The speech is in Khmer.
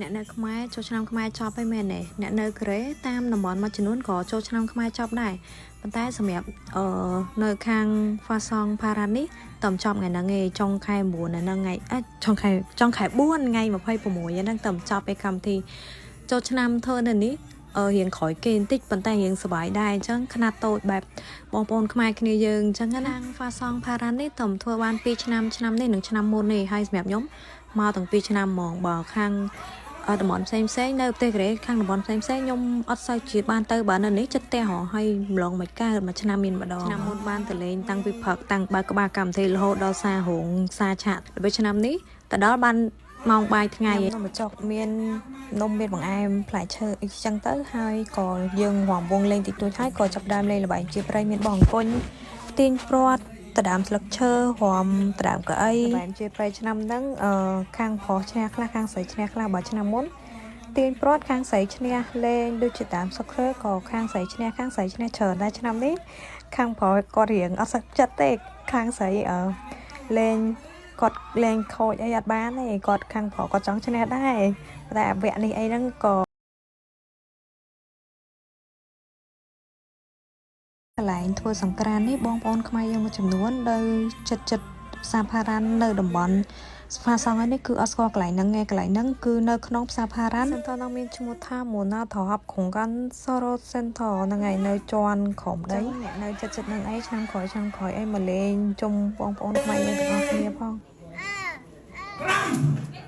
អ្នកនៅខ្មែរចូលឆ្នាំខ្មែរចប់ហើយមែនទេអ្នកនៅកូរ៉េតាមតំបន់មួយចំនួនក៏ចូលឆ្នាំខ្មែរចប់ដែរប៉ុន្តែសម្រាប់អឺនៅខាងហ្វាសង់ផារ៉ានេះតើចប់ថ្ងៃហ្នឹងឯងចុងខែ9ហ្នឹងថ្ងៃអេចុងខែចុងខែ4ថ្ងៃ26ហ្នឹងតើចប់ឯកម្មវិធីចូលឆ្នាំធ្វើនៅនេះអឺរៀងក្រោយគេបន្តិចប៉ុន្តែរៀងសប្បាយដែរអញ្ចឹងខ្នាតតូចបែបបងប្អូនខ្មែរគ្នាយើងអញ្ចឹងណាហ្វាសង់ផារ៉ានេះតើធ្វើបាន2ឆ្នាំឆ្នាំនេះនិងឆ្នាំមុននេះហើយសម្រាប់ខ្ញុំមកទាំង2ឆ្នាំហ្មងបើខាង អឺតំបន់ផ្សេងផ្សេងនៅប្រទេសកូរ៉េខាងតំបន់ផ្សេងផ្សេងខ្ញុំអត់សូវជាបានទៅបើនៅនេះចិត្តផ្ទះហ៎ហើយម្លងមិនកើតមួយឆ្នាំមានម្ដងឆ្នាំមុនបានទៅលេងតាំងពីព្រឹកតាំងបើកក្បាលកម្មវិធីរហូតដល់សារោងសាឆាកដល់ពេលឆ្នាំនេះទៅដល់បានម៉ោងបាយថ្ងៃនំបញ្ចុកមាននំមានបង្អែមផ្លែឈើអីចឹងទៅហើយក៏យើងរំវងលេងតិចតួចហើយក៏ចាប់ផ្ដើមលេងល្បែងជាប្រៃមានបងអង្គុញទាញព្រ័ត្រដដើមស្លឹកឈើរំដដើមកៅអីល្បែងជាប្រៃឆ្នាំហ្នឹងអឺខាងប្រុសឈ្នះខ្លះខាងស្រីឈ្នះខ្លះបើឆ្នាំមុន ទាញព្រាត់ខាងស្រីឈ្នះលេងដូចជាតាមសុខើក៏ខាងស្រីឈ្នះខាងស្រីឈ្នះច្រើនដែរឆ្នាំនេះខាងប្រុសគាត់រៀងអត់សឹកចិត្តទេខាងស្រីអឺលេងគាត់លេងខូចអីអត់បានទេគាត់ខាងប្រុសគាត់ចង់ឈ្នះដែរតែវគ្គនេះអីហ្នឹងក៏កន្លែងធ្វើសង្ក្រាននេះបងប្អូនខ្មែរយើងមួយចំនួននៅចិត្តចិត្តផ្សារផារ៉ាន់នៅតំបន់ស្ផាសង់នេះគឺអត់ស្គាល់កន្លែងហ្នឹងឯងកន្លែងហ្នឹងគឺនៅក្នុងផ្សារផារ៉ាន់ center ហ្នឹងមានឈ្មោះថាមូណាថហបខុងកាន់សរ៉ូ Center ហ្នឹងឯងនៅជាន់ក្រោមដីអ្នកនៅចិត្តចិត្តហ្នឹងឯងឆ្នាំក្រោយឆ្នាំក្រោយអីមកលេងជុំបងប្អូនខ្មែរយើងទាំងអស់គ្នាផង 5